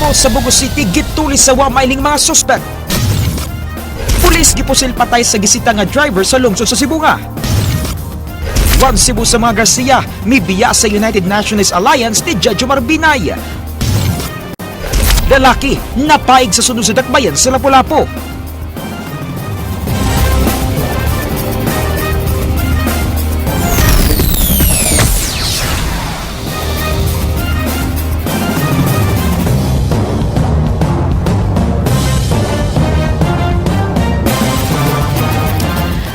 Mall sa Bogo City gitulis sa wa mailing mga suspect. Pulis gipusil patay sa gisita nga driver sa lungsod sa Sibonga. One Cebu sa mga Garcia, mibiya sa United Nationalist Alliance ni Jejomar Binay. Lalaki, napaig sa sunog sa dakbayan sa Lapu-Lapu.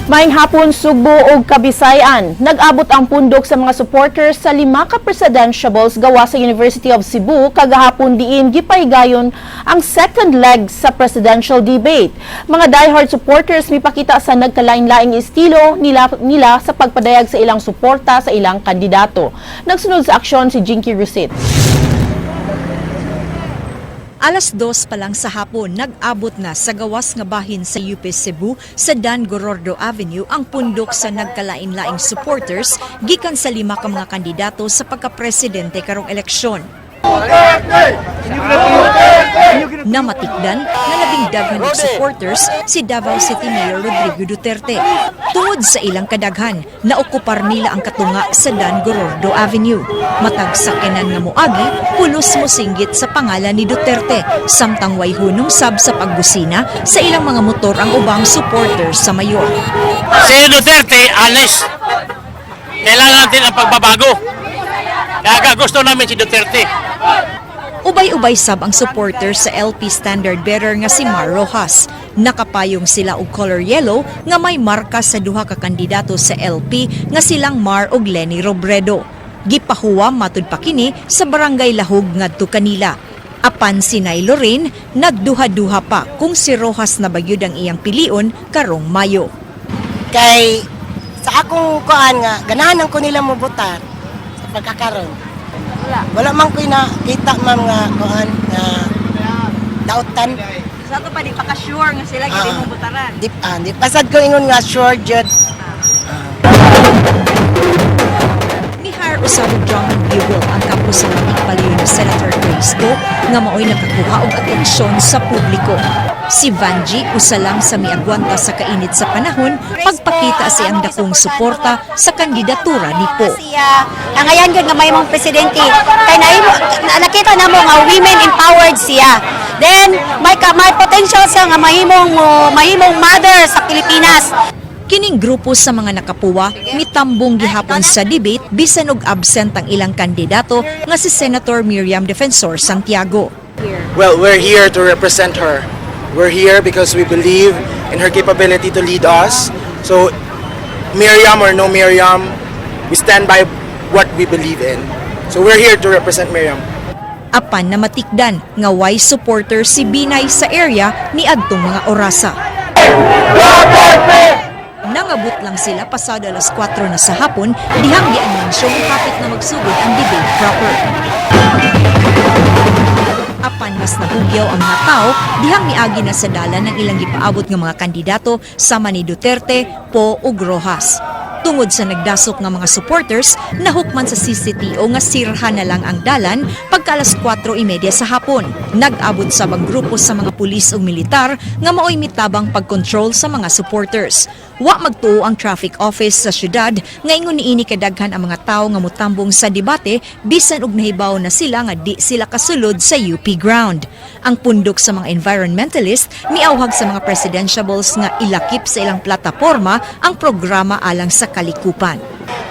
Maayong hapon, Sugbo ug Kabisayan. Nag-abot ang pundok sa mga supporters sa lima ka presidentiables gawa sa University of Cebu kagahapon diin gipahigayon ang second leg sa presidential debate. Mga diehard supporters mipakita sa nagkalain-laing estilo nila sa pagpadayag sa ilang suporta sa ilang kandidato. Nagsunod sa aksyon si Jinky Rusit. 2:00 pa lang sa hapon, nag-abot na sa gawas nga bahin sa UP Cebu sa Dan Gorordo Avenue ang pundok sa nagkalain-laing supporters gikan sa lima ka mga kandidato sa pagkapresidente karong eleksyon. Namatikdan na labing daghan og supporters si Davao City Mayor Rodrigo Duterte. Tungod sa ilang kadaghan, naokupar nila ang katunga sa Dan Gorordo Avenue. Matag sakyanan nga moagi, pulos mosinggit sa pangalan ni Duterte, samtang way hunong sab sa pagbusina sa ilang mga motor ang ubang supporters sa mayor. Si Duterte, honest. Kailangan natin ang pagbabago. Kaya gusto namin si Duterte. Ubay-ubay sab ang supporters sa LP standard bearer nga si Mar Rojas. Nakapayong sila og color yellow nga may marka sa duha ka kandidato sa LP nga silang Mar ug Leni Robredo. Gipahuwa matud pa kini sa barangay Lahug ngadto kanila. Apan si Nay Lorraine nagduha-duha pa kung si Rojas na ba gyud ang iyang pilion karong Mayo. Kay sa akong kuan nga ganahan ko nila mobotar sa pagkakaron. Wala man ko nakita, ma'am, nga kuan nga dautan. Sa ato pa di pa ka sure nga sila gyud imong butaran. Di pasad ko ingon nga sure jud. Nihar usab og drum and bugle ang kampo sa matigpaliw ni Senator Grace Poe nga maoy nakakuha og atensyon sa publiko. Si Vanji usa lang sa miagwanta sa kainit sa panahon pagpakita sa iyang dakong suporta sa kandidatura ni Poe. Siya, ang ayan gyud nga mahimong presidente kay nahimo nakita namo nga women empowered siya. Then may potential siya nga mahimong mother sa Pilipinas. Kining grupo sa mga nakapuwa mitambong gihapon sa debate bisan og absent ang ilang kandidato nga si Senator Miriam Defensor Santiago. Well, we're here to represent her. We're here because we believe in her capability to lead us. So, Miriam or no Miriam, we stand by what we believe in. So, we're here to represent Miriam. Apan namatikdan nga way supporter si Binay sa area ni adtong mga orasa. Nangabot lang sila pasado 4:00 na sa hapon dihang gianunsyo hapit na magsugod ang debate proper. Apan mas nahugyaw ang mga tao dihang miagi na sa dalan ng ilang gipaabot nga mga kandidato sama ni Duterte, Poe ug Rojas. Tungod sa nagdasok nga mga supporters, nahukman sa CCTO nga sirha na lang ang dalan pagka 4:30 sa hapon. Nag-abot sa bang grupo sa mga pulis ug militar nga maoy mitabang pagkontrol sa mga supporters. Wa magtuo ang traffic office sa syudad nga ingon niini kadaghan ang mga tawo nga motambong sa debate bisan og nahibaw na sila nga di sila kasulod sa UP ground. Ang pundok sa mga environmentalist miawhag sa mga presidentiables nga ilakip sa ilang plataporma ang programa alang sa kalikupan.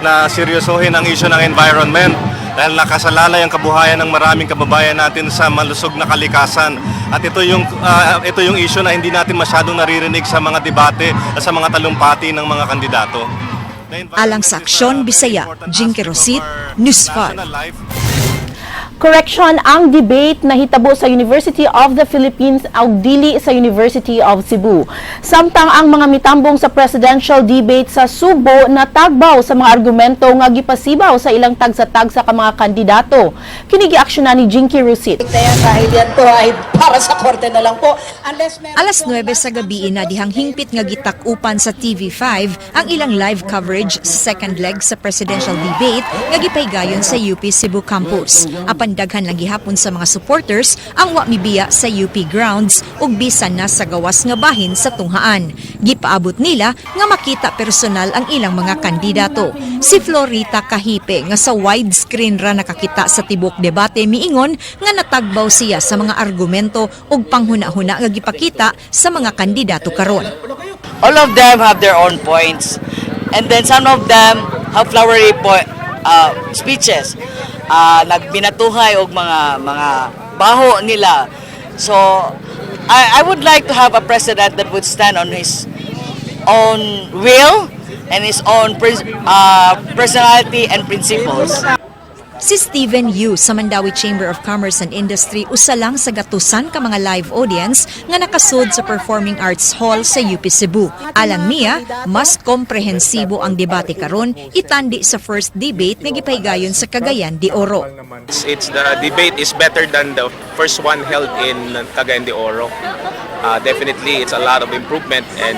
Na seryosohin ang issue ng environment dahil nakasalalay ang kabuhayan ng maraming kababayan natin sa malusog na kalikasan. At ito yung issue na hindi natin masyadong naririnig sa mga debate at sa mga talumpati ng mga kandidato. The environment Alang sa is a Aksyon very Bisaya, important Jinky aspect of Rosit, our News 5. national life. Correction, ang debate na hitabo sa University of the Philippines ug dili sa University of Cebu. Samtang ang mga mitambong sa presidential debate sa Sugbo natagbaw sa mga argumento nga gipasibaw sa ilang tagsa-tagsa ka mga kandidato. Kini giaksyonan ni Jinky Rusit. Kaya dahil yan po ay para sa korte na lang po. Unless meron 9:00 sa gabi na dihang hingpit nga gitak-upan sa TV5 ang ilang live coverage sa second leg sa presidential debate nga gipahigayon sa UP Cebu campus. Apan Apan daghan lang gihapon sa mga supporters ang wa mibiya sa UP grounds ug bisan na sa gawas nga bahin sa tunghaan. Gipaabot nila nga makita personal ang ilang mga kandidato. Si Florita Kahipe nga sa widescreen ra nakakita sa tibok debate miingon nga natagbaw siya sa mga argumento ug panghuna-huna nga gipakita sa mga kandidato karon. All of them have their own points. And then some of them have flowery speeches. Nagbinatuhay og mga baho nila. So I would like to have a president that would stand on his own will and his own personality and principles. Si Steven Yu sa Mandaue Chamber of Commerce and Industry usa lang sa gatusan ka mga live audience nga nakasud sa Performing Arts Hall sa UP Cebu. Alang niya, mas komprehensibo ang debate karon itandi sa first debate nga gipahigayon sa Cagayan de Oro. It's the debate is better than the first one held in Cagayan de Oro. Definitely, it's a lot of improvement, and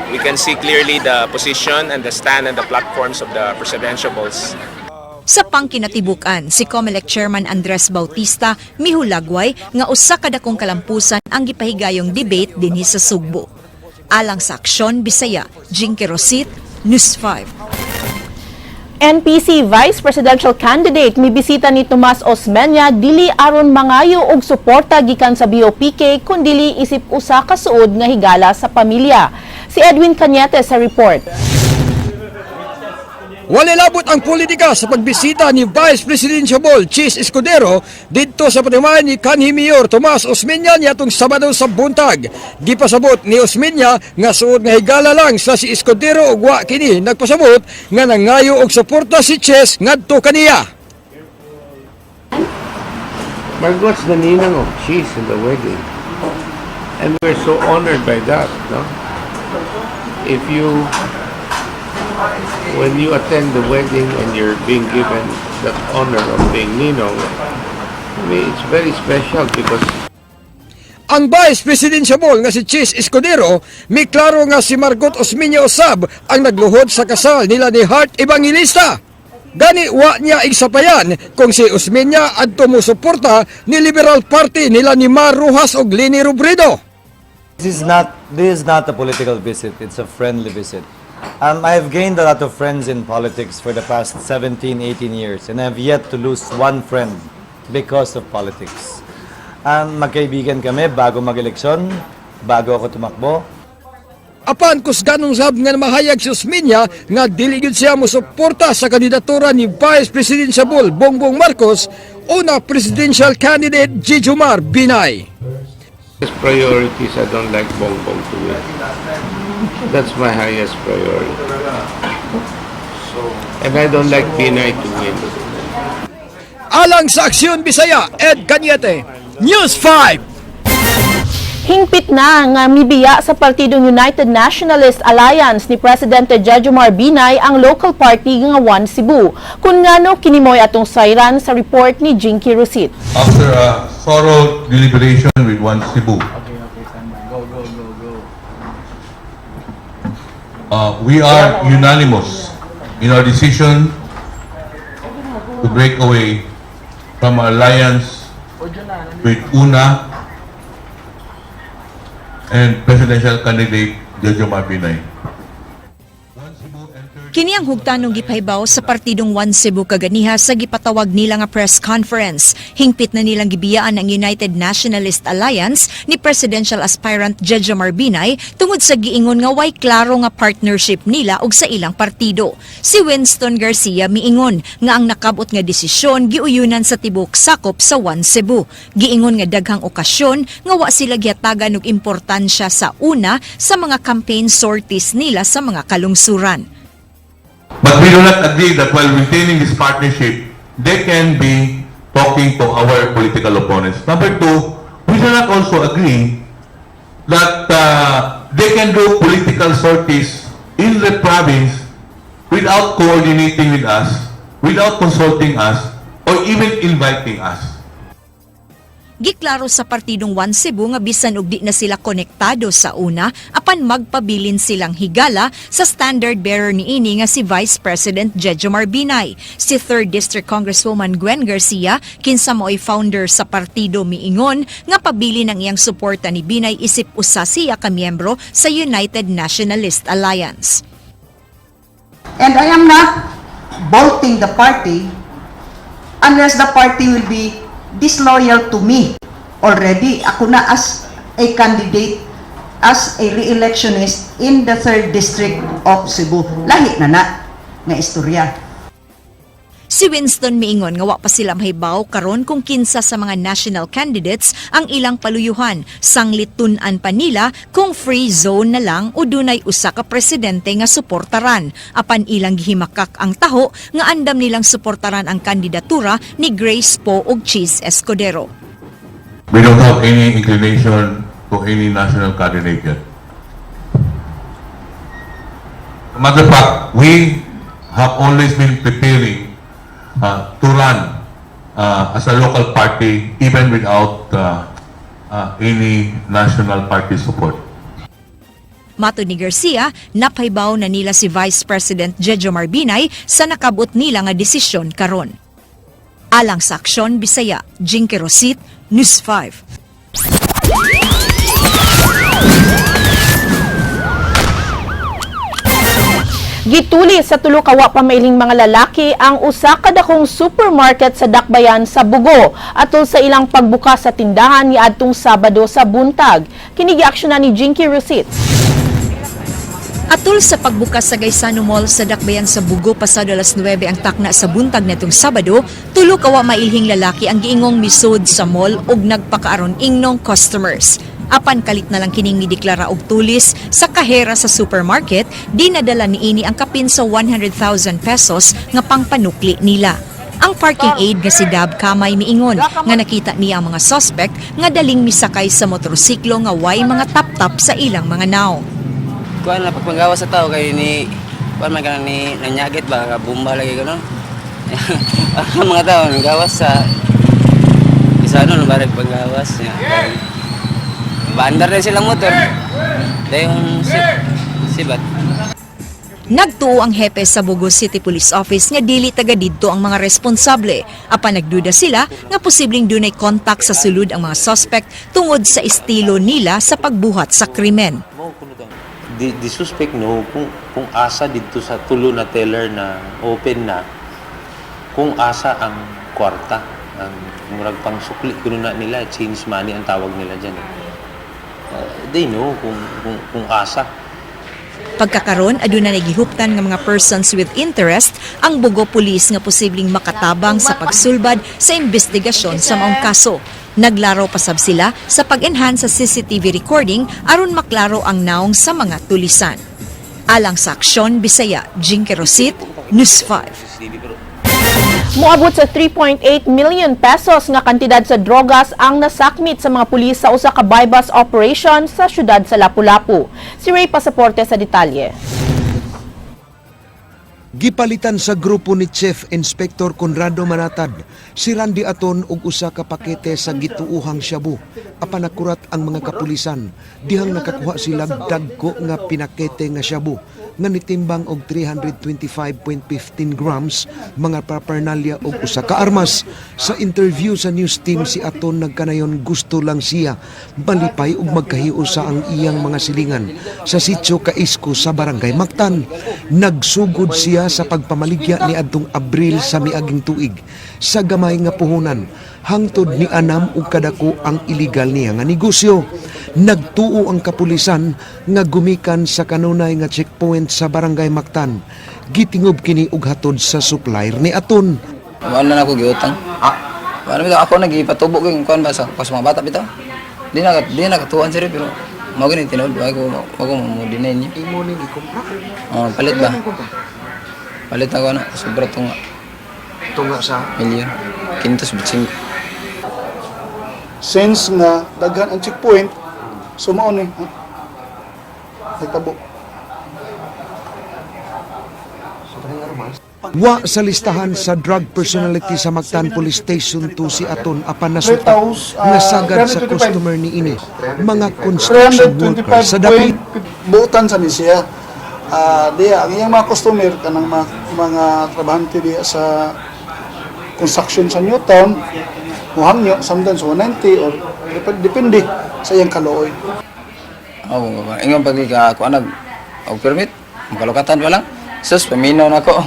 we can see clearly the position and the stand and the platforms of the presidentiables. Sa pangkinatibuk-an, si COMELEC Chairman Andres Bautista mihulagway nga usa ka dakong kalampusan ang gipahigayong debate dinhi sa Sugbo. Alang sa Aksyon Bisaya, Jinky Rosit, News 5. NPC Vice Presidential Candidate mibisita ni Tomas Osmeña dili aron mangayo og suporta gikan sa BOPK kundili isip usa ka suod nga higala sa pamilya. Si Edwin Cañete sa report. Walay labot ang politika sa pagbisita ni Vice Presidential Chiz Escudero didto sa patiman ni kanhi Mayor Tomas Osmeña niadtong Sabado sa buntag. Gipasabot ni Osmeña nga suod nga higala lang sa si Escudero ug wa kini nagpasabot nga nangayo og suporta si Chiz ngadto kaniya. Margot's the ninang of Chiz in the wedding. And we're so honored by that, no? If you, when you attend the wedding and you're being given that honor of being ninong, I mean, it's very special because Ang Vice Presidential nga si Chiz Escudero, miklaro nga si Margot Osmeña usab ang nagluhod sa kasal nila ni Heart Evangelista. Gani wa niya igsapayan kung si Osmeña adto mo suporta ni Liberal Party nila ni Mar Roxas og Leni Robredo. This is not a political visit. It's a friendly visit. I've gained a lot of friends in politics for the past 17, 18 years, and I've yet to lose one friend because of politics. Magkaibigan kami bago mag-eleksyon, bago ako tumakbo. Apan kusganong sab nga mahayag si Osmeña nga dili gyud siya mosuporta sa kandidatura ni Vice Presidential Bongbong Marcos o na presidential candidate Jejomar Binay. His priorities, I don't like Bongbong to win. That's my highest priority. And I don't like Binay to win. Alang sa Aksyon Bisaya, Ed Cañete, News 5. Hingpit na nga mibiya sa partidong United Nationalist Alliance ni Presidente Jejomar Binay ang local party nga One Cebu. Kung ngano, kini mo'y atong sayran sa report ni Jinky Rosit. After a thorough deliberation with One Cebu, we are unanimous in our decision to break away from our alliance with UNA and presidential candidate Jejomar Binay. Kini ang hugtanong gipahibaw sa partidong One Cebu kaganiha sa gipatawag nila nga press conference. Hingpit na nilang gibiyaan ang United Nationalist Alliance ni presidential aspirant Jejomar Binay tungod sa giingon nga way klaro nga partnership nila og sa ilang partido. Si Winston Garcia miingon nga ang nakabot nga desisyon giuyunan sa tibok sakop sa One Cebu. Giingon nga daghang okasyon nga wa sila gihatagan og importansya sa UNA sa mga campaign sorties nila sa mga kalungsuran. But we do not agree that while maintaining this partnership, they can be talking to our political opponents. Number two, we do not also agree that they can do political sorties in the province without coordinating with us, without consulting us, or even inviting us. Giklaro sa partidong One Cebu nga bisan og di na sila konektado sa una apan magpabilin silang higala sa standard bearer niini nga si Vice President Jejomar Binay. Si 3rd District Congresswoman Gwen Garcia, kinsa maoy founder sa partido, miingon nga pabilin ang iyang suporta ni Binay isip usa siya ka miyembro sa United Nationalist Alliance. And I am not bolting the party unless the party will be disloyal to me already. Ako na as a candidate, as a re-electionist in the third district of Cebu. Lahi na na nga istorya. Si Winston miingon nga wa pa sila mahibaw karon kung kinsa sa mga national candidates ang ilang paluyuhan. Sanglit tun-an pa nila kung free zone na lang o dunay usa ka presidente nga suportaran. Apan ilang gihimakak ang taho nga andam nilang suportaran ang kandidatura ni Grace Poe ug Chiz Escudero. We don't have any inclination to any national candidate yet. Matter of fact, we have always been preparing to run as a local party even without any national party support. Matod ni Garcia, napahibaw na nila si Vice President Jejomar Binay sa nakabot nila nga desisyon karon. Alang sa Aksyon Bisaya, Jinky Rosit, News 5. Gituli sa tulo ka wa pa mailing mga lalaki ang usa ka dakong supermarket sa Dakbayan sa Bugo atol sa ilang pagbukas sa tindahan niadtong Sabado sa buntag. Kini giaksyonan ni Jinky Rosits. Atul sa pagbukas sa Gaisano Mall sa Dakbayan sa Bugo pasado alas 9 ang takna sa buntag netong Sabado, tulo ka wa mailhing lalaki ang giingong misud sa mall ug nagpakaaron ingnong customers. Apan kalit na lang kining mideklara og tulis sa kahera sa supermarket, di nadala niini ang kapin sa 100,000 pesos nga pangpanukli nila. Ang parking aide nga si Dab Kamay miingon nga nakita niya ang mga suspect nga daling misakay sa motorsiklo nga way mga tap-tap sa ilang mga naong. Kuan na pagpanggawa sa tao kay ni kuan man kana ni nanyagit ba ka bomba lagi gano'n. Ang mga tao nanggawas sa isa ano barag panggawas niya. Bandar din silang motor. Dayon si sibat. Nagtuo ang hepe sa Bogo City Police Office nga dili taga didto ang mga responsable. Apan nagduda sila nga posibleng dunay kontak sa sulod ang mga suspect tungod sa estilo nila sa pagbuhat sa krimen. The suspect no kung asa didto sa tulo na teller na open na, kung asa ang kwarta, ang murag pang sukli kuno na nila, change money ang tawag nila diyan eh. They know kung asa. Pagkakaron, aduna na gihuptan nga mga persons with interest ang Bogo Police nga posibleng makatabang sa pagsulbad sa investigasyon sa maong kaso. Naglaro pasab sila sa pag-enhance sa CCTV recording aron maklaro ang naong sa mga tulisan. Alang sa Aksyon Bisaya, Jinky Rosit, News 5. Moabot sa 3.8 million pesos nga kantidad sa drogas ang nasakmit sa mga pulis sa usa ka buy-bust operation sa syudad sa Lapu-Lapu. Si Ray Pasaporte sa detalye. Gipalitan sa grupo ni Chief Inspector Conrado Manatad si Randy Aton og usa ka pakete sa gituohang shabu. Apan nakurat ang mga kapulisan dihang nakakuha sila dagko nga pinakete nga shabu nga nitimbang og 325.15 grams, mga paraphernalia og usa ka armas. Sa interview sa news team, si Aton nagkanayon gusto lang siya malipay ug magkahiusa ang iyang mga silingan sa sitio Kaisko sa Barangay Mactan. Nagsugod siya sa pagpamaligya ni adtong Abril sa miaging tuig sa gamay nga puhunan hangtod ni anam og kadako ang illegal niya nga negosyo. Nagtuo ang kapulisan nga gumikan sa kanunay nga checkpoint sa Barangay Mactan. Gitingob kini og hatod sa supplier ni Aton. Wala na ako giutang. Ah. Wala bitaw ako nagipatubo ko yung kuan ba sa mga bata bitaw. Di na katuan sir, pero mao gani tinuod, wa ko mo deny niyo. Imo ning ikumpra? Oh, palit ba? Palit ako na sobra tunga. Tunga sa milyon. 525. Since nga daghan ang checkpoint, so mao ni nagtabo. Wa sa listahan sa drug personality sa Mactan Police Station 2 si Aton apan nasuta nga sagad sa customer ni ini mga construction worker sa dapit. Buutan sa ni siya. Diya, ang iyang mga customer, kanang mga trabahante diya sa construction sa Newtown, muhangyo, sometimes 190 or depende sa iyang kaluoy. Oh, ingon pag ka kuan nag og permit, makalukatan pa lang. Sus, paminaw na ko.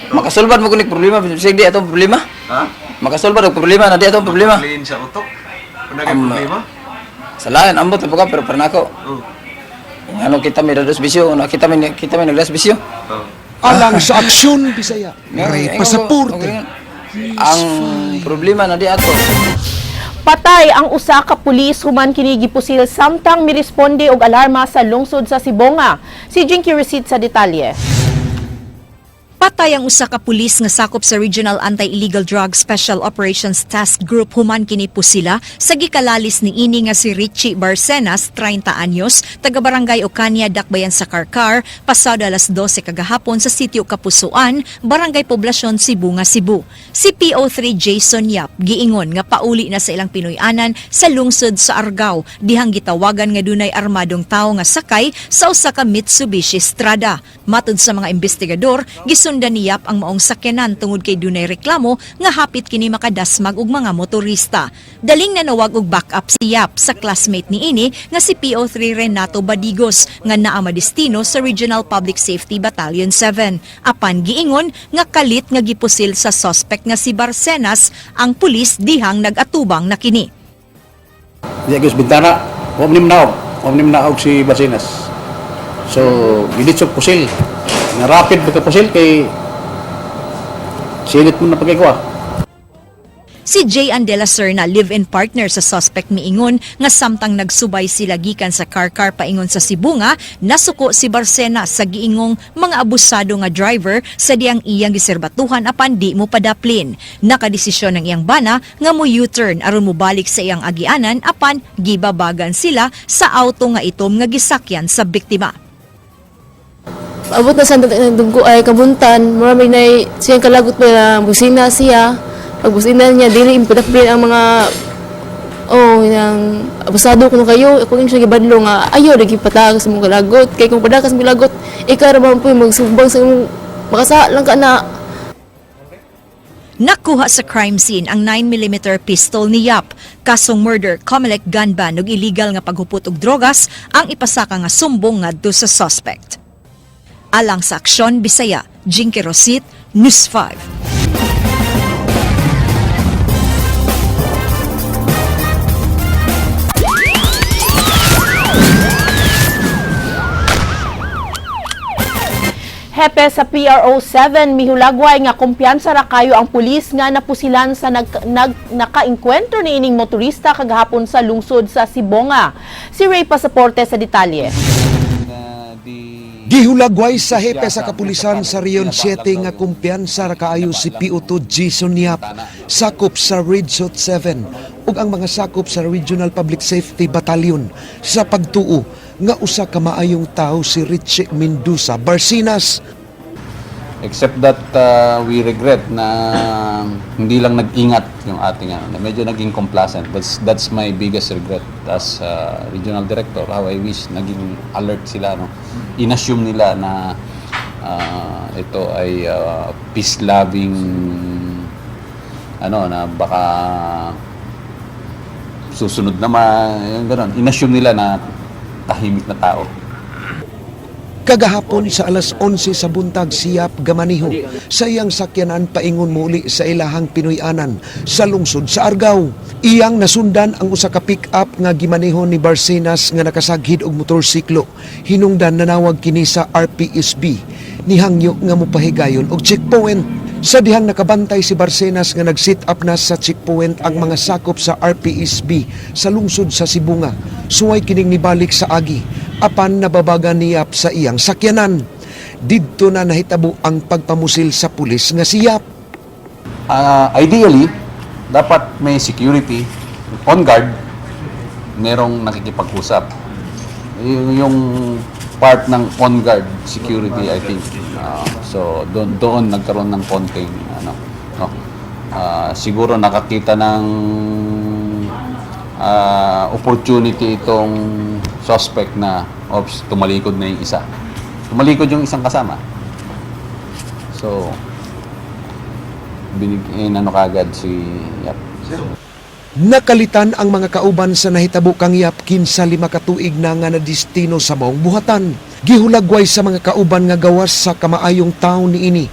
Makasulbad mo kunig problema, sige di atong problema. Ha? Makasulbad og problema na di atong problema. Clean sa utok. Wala kay problema? Sa lain ambot na po ka pero para nako. Ano kita may dados bisyo, ano kita may nagdas bisyo. Alang sa Aksyon Bisaya, Ray Pasaporte. Ang problema na di ato. Patay ang usa ka pulis human kini gipusil samtang miresponde og alarma sa lungsod sa Sibonga. Si Jinky Receipt sa detalye. Patay ang usa ka pulis nga sakop sa Regional Anti-Illegal Drug Special Operations Task Group human kini pusila sa gikalalis ni ini nga si Richie Barcenas, 30 anyos, taga Barangay Ocaña, Dakbayan sa Carcar, pasado alas 12 kagahapon sa sitio Kapusuan, Barangay Poblacion, Sibonga, Cebu. Si PO3 Jason Yap giingon nga pauli na sa ilang Pinoy-anan sa lungsod sa Argao, dihang gitawagan nga dunay armadong tawo nga sakay sa usa ka Mitsubishi Strada. Matud sa mga investigador, gisundan ni Yap ang maong sakyanan tungod kay dunay reklamo nga hapit kini makadasmag og mga motorista. Daling nanawag og backup si Yap sa classmate niini nga si PO3 Renato Badigos nga naa madestino sa Regional Public Safety Battalion 7. Apan giingon nga kalit nga gipusil sa suspect nga si Barcenas ang pulis dihang nag-atubang na kini. Diya gyud sa bintana, wa man naog, wa man naog si Barcenas. So, giditso pusil. Nga rapid ba ka pusil kay silit mo na pagkikuha. Si Jay Andela Serna, live-in partner sa suspect miingon nga samtang nagsubay sila gikan sa Carcar paingon sa Sibonga, nasuko si Barcena sa giingong mga abusado nga driver sa diyang iyang giserbatuhan apan di mo padaplin. Nakadesisyon ng iyang bana nga mo U-turn aron mobalik sa iyang agianan apan gibabagan sila sa auto nga itom nga gisakyan sa biktima. Abot na sa dugo ay kabuntan, mura may nay siyang kalagot pa na busina siya. Pag busina niya, dili impadaplin ang mga oh, yang abusado kuno kayo, ako yung siya gibadlo nga ayo lagi patagas mong kalagot. Kay kung padagas mong kalagot, ikaw ra man po yung magsubang sa imong makasa lang ka na. Nakuha sa crime scene ang 9mm pistol ni Yap. Kasong murder, COMELEC gun ban ug illegal nga paghupot og drogas ang ipasaka nga sumbong ngadto sa suspect. Alang sa Aksyon Bisaya, Jinky Rosit, News 5. Hepe sa PRO 7 mihulagway nga kumpiyansa ra kayo ang pulis nga napusilan sa nakaengkwentro niining motorista kagahapon sa lungsod sa Sibonga. Si Ray Pasaporte sa detalye. Gihulagway sa hepe sa kapulisan sa Region 7 nga kumpiyansa ra kaayo si PO2 Jason Yap, sakop sa Region 7 ug ang mga sakop sa Regional Public Safety Battalion sa pagtuo nga usa ka maayong tawo si Richie Mendoza Barcinas. Except that we regret na hindi lang nag-ingat yung ating ano, na medyo naging complacent. That's my biggest regret as regional director. How I wish naging alert sila, no. Inassume nila na ito ay peace-loving ano na baka susunod naman, yung ganun. Inassume nila na tahimik na tao. Kagahapon sa alas 11 sa buntag siyap gamaniho sa iyang sakyanan paingon muli sa ilahang Pinoy-anan sa lungsod sa Argao. Iyang nasundan ang usa ka pick-up nga gimaneho ni Barcenas nga nakasaghid og motorsiklo. Hinungdan nanawag kini sa RPSB nihangyo nga mopahigayon og checkpoint. Sa dihang nakabantay si Barcenas nga nag-sit up na sa checkpoint ang mga sakop sa RPSB sa lungsod sa Sibonga. Suway kining nibalik sa agi apan nababagan niyap sa iyang sakyanan. Didto na nahitabo ang pagpamusil sa pulis nga siyap. Ideally, dapat may security on guard, merong nakikipag-usap. Yung Part ng on-guard security, I think. So doon nagkaroon ng konting ano, no? Siguro nakakita ng opportunity itong suspect na, oops, tumalikod na yung isa. Tumalikod yung isang kasama. So, inano kagad si Yap. Nakalitan ang mga kauban sa nahitabo kang Yap kinsa 5 ka tuig na nga nadistino sa maong buhatan. Gihulagway sa mga kauban nga gawas sa kamaayong taon niini.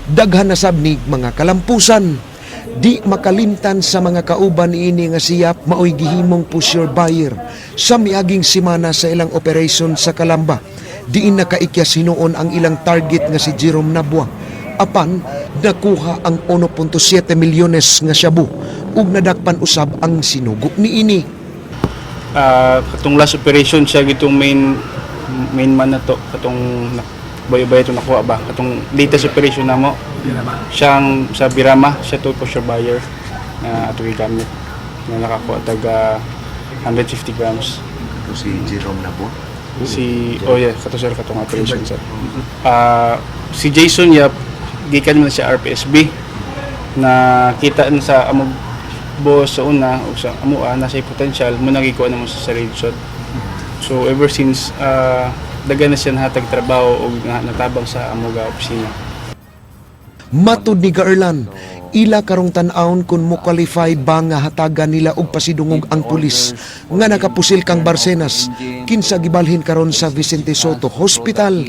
Daghan na sab ni mga kalampusan. Di makalimtan sa mga kauban niini nga si Yap maoy gihimong pusher buyer sa miaging semana sa ilang operation sa Calamba. Diin nakaikyas hinuon ang ilang target nga si Jerome Nabua. Apan nakuha ang 1.7 milyones nga shabu ug nadakpan usab ang sinugo niini. Katong last operation siya gitong main main man na to, katong bayo-bayo to nakuha ba, katong latest operation namo siyang sa Birama, siya to pusher buyer na ato gigamit na nakakuha taga 150 grams. Si Jerome Nabua? Si, oh yeah, kato sir, katong operation sir. Si Jason Yap, gikan man siya RPSB, na kita na sa amo boss sa una o sa amua na sa potential mo nagikuha na mo sa region. So ever since, dagan na siya nahatag trabaho o natabang sa amo ga opisina. Matud ni Gaerlan, ila karong tan-awon kung mo qualify ba nga hatagan nila og pasidungog ang pulis nga nakapusil kang Barcenas kinsa gibalhin karon sa Vicente Soto Hospital.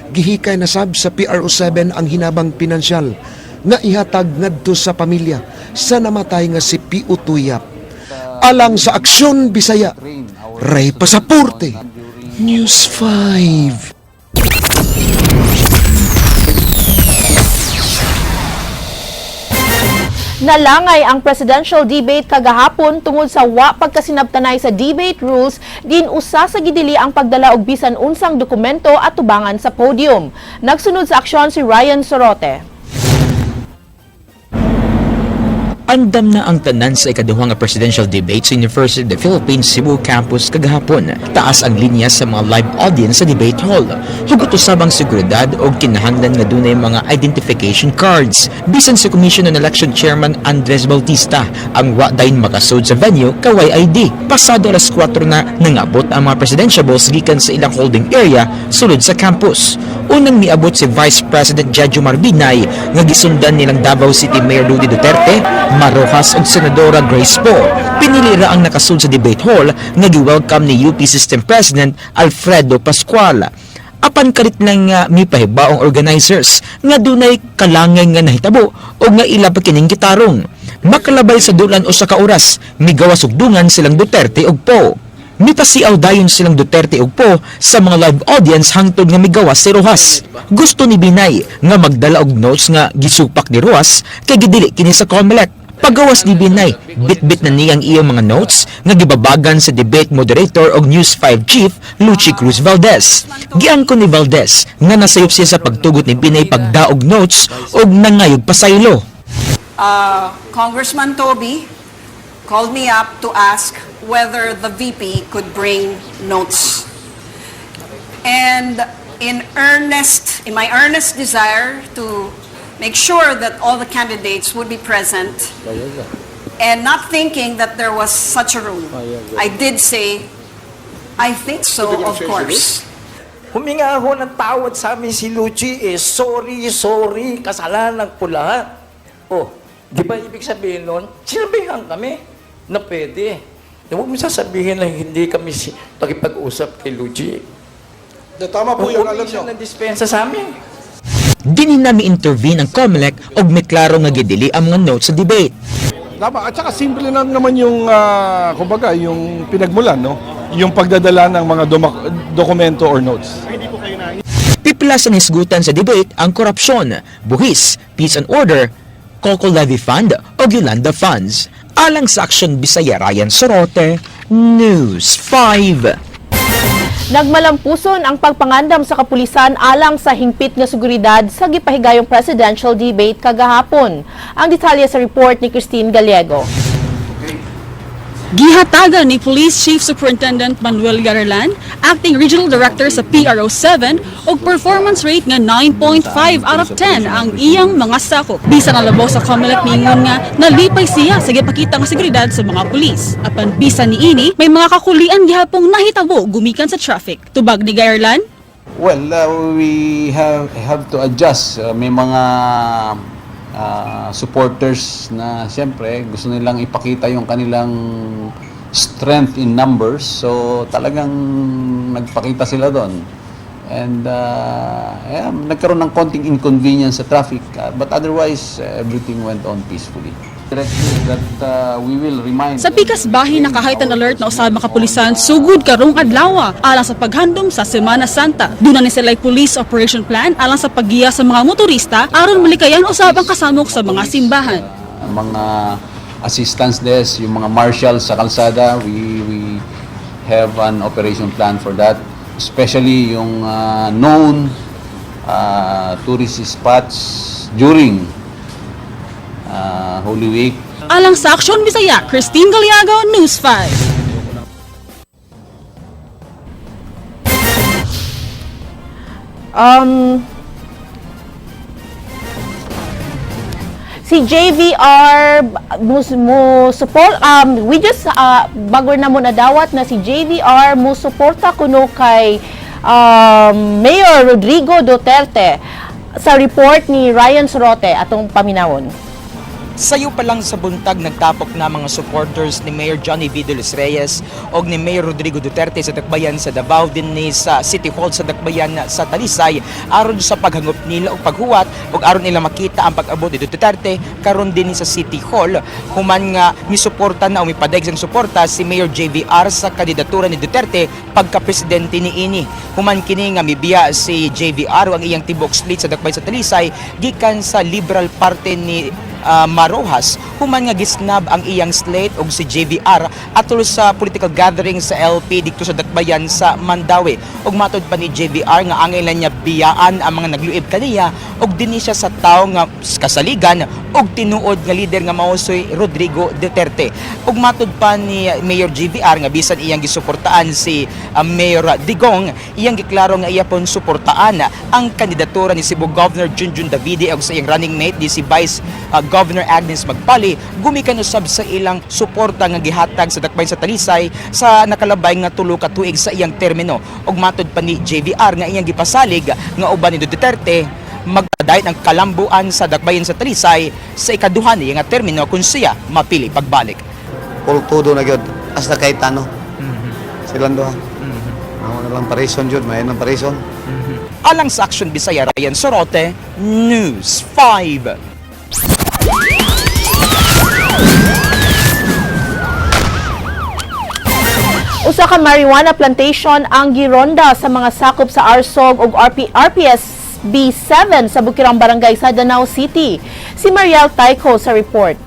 Gihikay na sab sa PRO7 ang hinabang pinansyal nga ihatag ngadto sa pamilya sa namatay nga si P.O. Yap. Alang sa Aksyon Bisaya, Ray Pasaporte, News 5. Nalangay ang presidential debate kagahapon tungod sa wa pagkasinabtanay sa debate rules din usa sa gidili ang pagdala og bisan unsang dokumento at tubangan sa podium. Nagsunod sa aksyon si Ryan Sorote. Andam na ang tanan sa ikaduha nga presidential debate sa University of the Philippines Cebu Campus kagahapon. Taas ang linya sa mga live audience sa debate hall. Hugot usab ang seguridad og kinahanglan nga dunay mga identification cards. Bisan sa Commission on Election Chairman Andres Bautista ang wa dayon makasud sa venue kaway ID. Pasado alas 4 na nangabot ang mga presidentiables gikan sa ilang holding area sulod sa campus. Unang miabot si Vice President Jejomar Binay nga gisundan nilang Davao City Mayor Rudy Duterte, Mar Roxas ug Senadora Grace Poe. Pinili ra ang nakasud sa debate hall nga gi-welcome ni UP System President Alfredo Pascual. Apan kalit lang nga mipahibaong organizers nga dunay kalangay nga nahitabo o nga ila pa kining gitarong. Makalabay sa dulan usa ka oras, migawas og dungan silang Duterte ug Poe. Mipasiaw dayon silang Duterte ug Poe sa mga live audience hangtod nga migawas si Roxas. Gusto ni Binay nga magdala og notes nga gisupak ni Roxas kay gidili kini sa COMELEC. Pagawas ni Binay, bitbit na niyang iyang mga notes nga gibabagan sa debate moderator og News 5 Chief Luchi Cruz Valdez. Giangkon ni Valdez nga nasayop siya sa pagtugot ni Binay pagdaog notes og nangayog pasaylo. Congressman Toby called me up to ask whether the VP could bring notes. And in my earnest desire to make sure that all the candidates would be present and not thinking that there was such a rule, I did say, "I think so, of course." Huminga ho ng tawad sa amin si Luchi eh. "Sorry, sorry, kasalanan ko lahat." Oh, di ba ibig sabihin nun, sinabihan kami na pwede. Eh, huwag mo sasabihin na hindi kami nakipag-usap kay Luchi. Tama po yun, alam nyo. Ng dispensa sa amin. Dinhi na mi-intervene ang COMELEC og miklaro nga gidili ang mga notes sa debate. Tama. At saka simple lang naman yung, kumbaga, yung pinagmulan, no? Yung pagdadala ng mga dokumento or notes. Pipila sa nisgutan sa debate ang korupsyon, buhis, peace and order, Coco Levy Fund o Yolanda Funds. Alang sa Aksyon Bisaya, Ryan Sorote, News 5. Nagmalampuson ang pagpangandam sa kapulisan alang sa hingpit nga seguridad sa gipahigayong presidential debate kagahapon. Ang detalye sa report ni Christine Gallego. Gihatagan ni Police Chief Superintendent Manuel Garlan, Acting Regional Director sa PRO 7, og performance rate nga 9.5 out of 10 ang iyang mga sakop. Bisan ang labaw sa COMELEC niingon nga nalipay siya sa gipakita nga seguridad sa mga pulis. Apan bisan niini, may mga kakulian gihapong nahitabo gumikan sa traffic. Tubag ni Garlan, Well, we have to adjust. May mga supporters na siyempre gusto nilang ipakita yung kanilang strength in numbers. So talagang nagpakita sila doon. And yeah, nagkaroon ng konting inconvenience sa traffic. But otherwise, everything went on peacefully. Directly that we will remind Sa pikas bahin, naka-heightened alert na usab mga kapulisan sugod karong adlaw alang sa paghandom sa Semana Santa. Duna ni sila police operation plan alang sa paggiya sa mga motorista aron malikayan usab ang kasamok sa mga simbahan. Ang mga assistance desk, yung mga marshals sa kalsada, we have an operation plan for that. Especially yung known tourist spots during Holy Week. Alang sa Aksyon Bisaya, Christine Galiago, News 5. Si JVR mo support, we just bago na mo nadawat na si JVR mo suporta kuno kay Mayor Rodrigo Duterte sa report ni Ryan Sorote, atong paminawon. Sayo pa lang sa buntag, nagtapok na mga supporters ni Mayor Johnny V. de los Reyes o ni Mayor Rodrigo Duterte sa Dakbayan sa Davao dinhi sa City Hall sa Dakbayan sa Talisay aron sa paghangop nila og paghuwat ug aron nila makita ang pag-abot ni Duterte karon dinhi sa City Hall, human nga misuporta na o mipadayag sang suporta si Mayor JVR sa kandidatura ni Duterte pagka-presidente niini. Human kini nga mibiya si JVR ang iyang tibuok slate sa Dakbayan sa Talisay gikan sa Liberal Party ni Marojas, human nga gisnab ang iyang slate og si JVR atol sa political gathering sa LP didto sa Dakbayan sa Mandaue. Ug matod pa ni JVR nga angay lang niya biyaan ang mga nagluib kaniya ug dinhi siya sa tawo nga kasaligan og tinuod nga leader nga mao si Rodrigo Duterte. Ug matod pa ni Mayor JVR nga bisan iyang gisuportaan si Mayor Digong, iyang giklaro nga iya pon suportaan ang kandidatura ni Cebu Governor Junjun Davide ug sa iyang running mate di si Vice Governor Agnes Magpali, gumikan usab sa ilang suporta nga gihatag sa Dakbayan sa Talisay sa nakalabay nga 3 ka tuig sa iyang termino. Ug matod pa ni JVR nga iyang gipasalig nga uban ni Duterte magpadayon ang kalambuan sa Dakbayan sa Talisay sa ikaduha niya nga termino kung siya mapili pagbalik. Pultudo na gyud hasta Cayetano. Silang duha. Amo na lang parison jud, may nang parison. Alang sa Action Bisaya, Ryan Sorote, News 5. Usa ka marijuana plantation ang gironda sa mga sakop sa ARSOG ug RPS B7 sa Bukirang Barangay sa Danao City. Si Mariel Taiko sa report.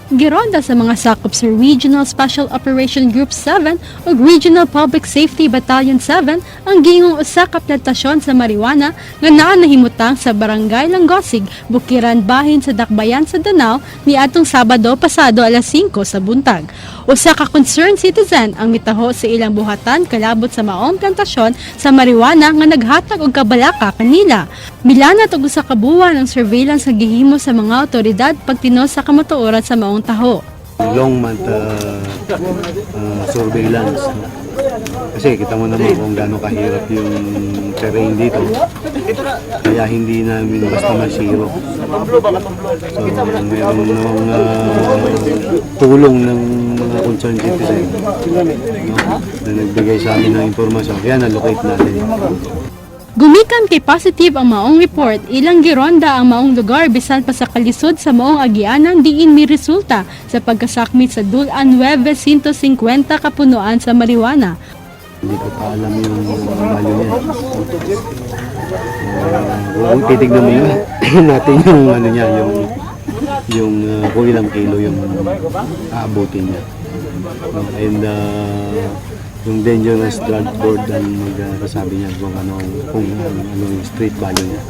Gironda sa mga sakop sa Regional Special Operation Group 7 ug Regional Public Safety Battalion 7 ang giingong usa ka plantasyon sa marijuana nga naa nahimutang sa Barangay Langosig, Bukiran bahin sa Dakbayan sa Danao niadtong Sabado pasado alas 5 sa buntag. Usa ka concerned citizen ang mitaho sa ilang buhatan kalabot sa maong plantasyon sa marijuana nga naghatag og kabalaka kanila. Milanat og usa ka buwan ang surveillance nga gihimo sa mga otoridad pagtinos sa kamatuoran sa maong taho. Long month surveillance. No? Kasi kita mo naman kung gaano kahirap yung terrain dito. Kaya hindi namin basta masiro. So, meron namang tulong ng mga concerned citizen, no? Na nagbigay sa amin ng impormasyon. Kaya na-locate natin. Gumikan kay positive ang maong report, ilang gironda ang maong lugar bisan pa sa kalisod sa maong agianan diin mi resulta sa pagkasakmit sa dulan 950 kapunuan sa marijuana. Hindi ko pa alam yung value niya. Kung titignan mo yun, natin yung ano niya, yung kung ilang kilo yung aabutin niya. No? And yung Dangerous Drug Board ang magkasabi niya kung ano yung street value niya.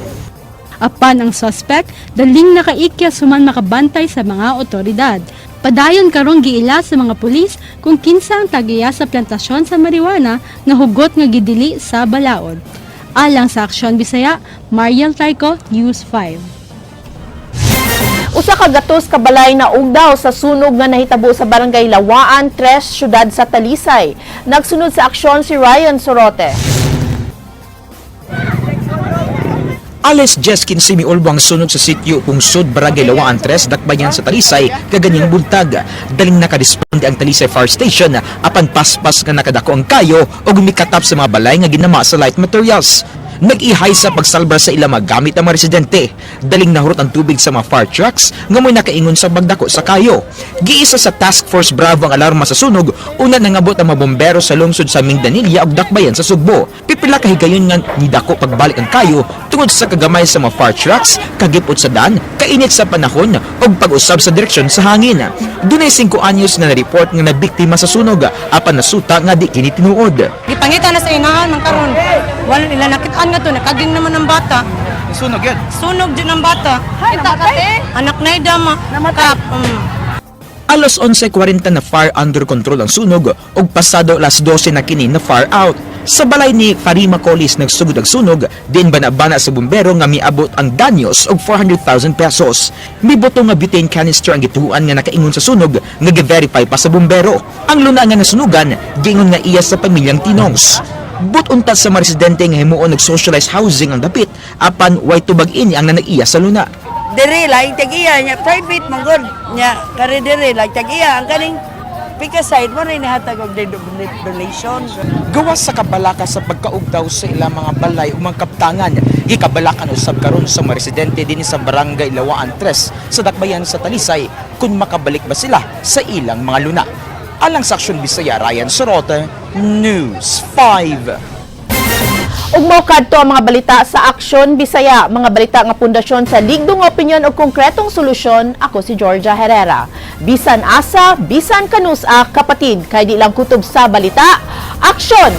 Apan ang suspect, daling nakaikya suman makabantay sa mga otoridad. Padayon karong giila sa mga pulis kung kinsa ang tag-iya sa plantasyon sa marijuana nga hugot nga gidili sa balaod. Alang sa Aksyon Bisaya, Mariel Taiko, News 5. Usa ka gatos ka balay na ugdaw sa sunog nga nahitabo sa Barangay Lawaan, 3, Syudad sa Talisay. Nagsunod sa aksyon si Ryan Sorote. Alas 10:15 miulbo ang sunog sa sitio Pungsod, Barangay Lawaan 3, Dakbayan sa Talisay, kaganyang buntag. Daling nakaresponde ang Talisay Fire Station apan paspas nga nakadako ang kayo o gumikatap sa mga balay nga ginama sa light materials. Nag-ihay sa pagsalbar sa ilang mga gamit ang mga residente. Daling nahurot ang tubig sa mga fire trucks nga mo'y nakaingon sa bagdako sa kayo. Giisa sa Task Force Bravo ang alarma sa sunog, una nangabot ang mga bombero sa lungsod sa Mingdanilla ug Dakbayan sa Sugbo. Pipila ka higayon nga nidako pagbalik ang kayo tungod sa kagamay sa mga fire trucks, kagipot sa dan, kainit sa panahon ug pag-usab sa direksyon sa hangin. Dunay 5 anyos nga na-report nga nabiktima sa sunog apan nasuta nga di kini tinuod. Gipangita na sa inahan man karon. Wala nila nakitaan nga to, nakaging naman ang bata. Sunog yun? Sunog din ang bata. Kita ka te? Anak na dama. Namatay. Alas 11:40 na fire under control ang sunog ug pasado alas 12 na kini na fire out. Sa balay ni Farima Colis nagsugod ang sunog, din bana-bana sa bumbero nga miabot ang danyos og 400,000 pesos. Mibuto nga butane canister ang gituhuan nga nakaingon sa sunog nga gi-verify pa sa bumbero. Ang luna nga nasunugan, giingon nga iya sa pamilyang Tinongs. But unta sa mga residente nga himuon og socialized housing ang dapit apan way tubag ini ang nanag-iya sa luna. Diri laing tag-iya nya, private man gud nya, kari diri laing tag-iya ang kaning pika side mo rin nihatag og donation. Gawas sa kabalaka sa pagkaugdaw sa ilang mga balay o mga kaptangan, gikabalakan usab karon sa mga residente dinhi sa Barangay Lawaan 3 sa Dakbayan sa Talisay kung makabalik ba sila sa ilang mga luna. Alang sa Aksyon Bisaya, Ryan Sorote, News 5. Ug mao kadto ang mga balita sa Aksyon Bisaya, mga balita nga pundasyon sa ligdong opinyon ug konkretong solusyon. Ako si Georgia Herrera. Bisan asa, bisan kanus-a, kapatid, kay di lang kutob sa balita. Aksyon!